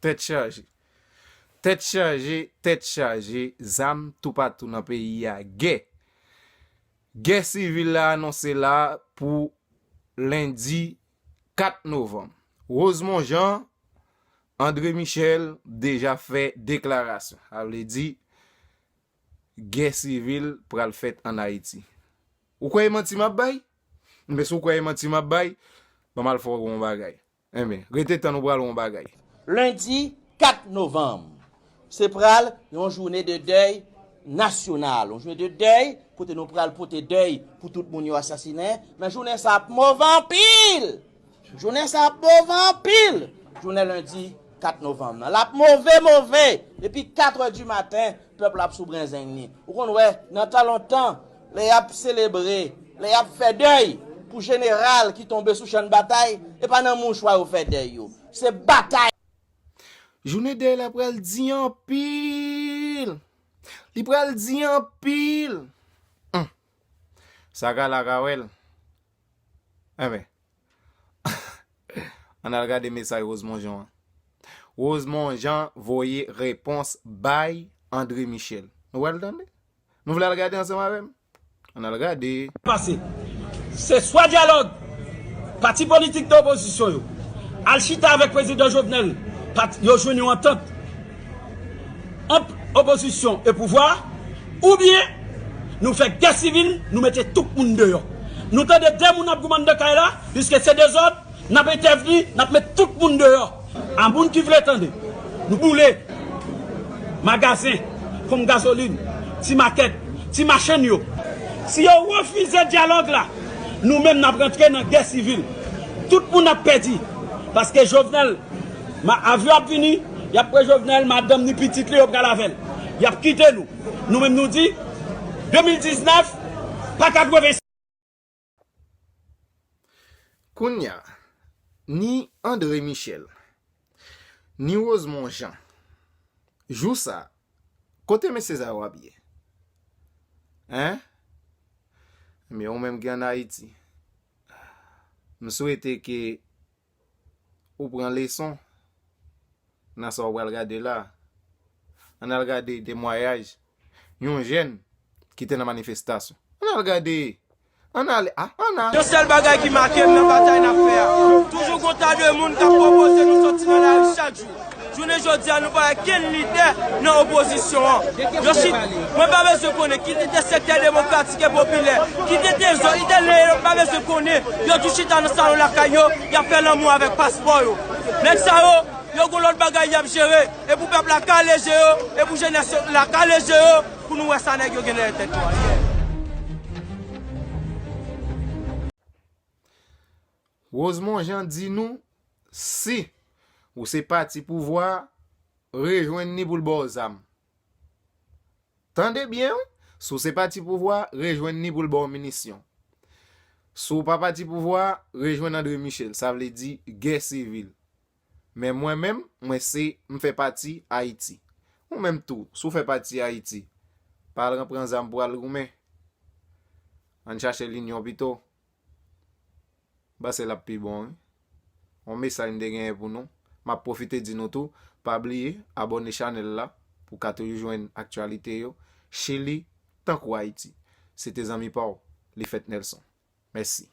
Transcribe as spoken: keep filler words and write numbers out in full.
Tèt chaje. Tèt chaje, tèt chaje, zam toupatou nan peyi a, gè. Gè sivil la anonse la pou lendi kat novanm. Rosemond Jean, André Michel deja fè deklarasyon. Sa vle di, gè sivil pral fèt ann Ayiti. Ou kwè e manti m ap bay? Men si w kwè e manti m ap bay, ban m al fè w yon bagay. Enben, rete tann ou pral wè yon bagay. Lendi kat novanm, se pral yon jounen de dèy nasyonal, yon jounen de dèy kote nou pral pote dèy pou tout moun yo asasinen, men jounen sa ap move anpil! Jounen sa ap move anpil! Jounen lendi kat novanm nan. L ap move, move! Depi kat è di maten, pèp la ap sou brenzeng li. Ou konn wè, nan tan lontan, lè y ap selebre, lè y ap fè dèy pou jeneral ki tonbe sou chan batay, e pa nan mouchwa yo fè dèy yo. Se batay. Jounen dèy la pral di anpil. Li pral di anpil. Hum. Sa ka la ka wè l. Enben. Ann al gade mesaj Rosemond Jean an. Rosemond Jean voye repons bay André Michel. Nou pral tande? Nou vle al gade ansanm avè m? Ann al gade. Pase. Se swa dyalòg pati politik de opozisyon yo al chita avèk prezidan Jovenel, pat-, yo jwenn yon antant ant opozisyon e pouvwa, oubyen nou fè gè sivil, nou mete tout moun deyò. Nou tande de moun ap goumen anndan kay la, piske se dezòd, n ap entèvni, n ap met tout moun deyò. A moun ki vle tande, nou boule magazen, ponp gazolin, ti makèt, ti machann yo. Si yo refize dyalòg la, nou menm n ap rantre nan gè sivil. Tout moun ap pèdi. Paske Jovenel, ma-, avyon ap vini, y ap pran Jovenel, madanm ni pitit li, yo pral avè l. Y ap kite nou. Nou menm nou di, de mil diznèf, pa katreven. Kounye a, ni André Michel, ni Rosemond Jean, jou sa, kote mesye sa yo ap ye? Hein? Men ou menm ki ann Ayiti, m swete ke ou pran leson nan sa w pral gade la. Ann al gade temwayaj yon jèn ki te nan manifestasyon. Ann al gade. Ann ale. A, ann ale. Yon sèl bagay ki make m nan batay n ap fè a, toujou gon ta de moun k ap pwopoze nou soti nan lari chak jou. Jounen jodi a, nou pa wè kenn lidè nan opozisyon an. Yo chit-, mwen pa bezwen konnen ki te sektè demokratik e popilè, ki te zòn, ki te lè, yo pa bezwen konnen. Yo tou chita nan salon lakay yo, y ap fè lanmou avèk paspò yo. Nèg sa yo, yo gon lòt bagay y ap jere. E pou pèp la kale je yo, e pou jenès la kale je yo, pou nou wè sa nèg yo gen dèyè tèt yo a. Rosemond Jean di nou, si ou se pati pouvwa, rejwenn ni pou l ba w zam. Tande byen, wi. Si w se pati pouvwa, rejwenn ni pou l ba w minisyon. Si w pa pati pouvwa, rejwenn André Michel, sa vle di gè sivil. Men mwen menm, mwen se, m fè pati Ayiti. Ou menm tou, si w fè pati Ayiti, pa al pran zam pou al goumen. Ann chache linyon pito. M panse l ap pi bon, wi. Yon mesaj m te genyen pou nou. M ap pwofite di nou tou, pa bliye abòne chanèl la pou w ka toujou jwenn aktyalite yo. Chili, tankou Ayiti. Se te zanmi pa w, Lifèt Nelson. Mèsi.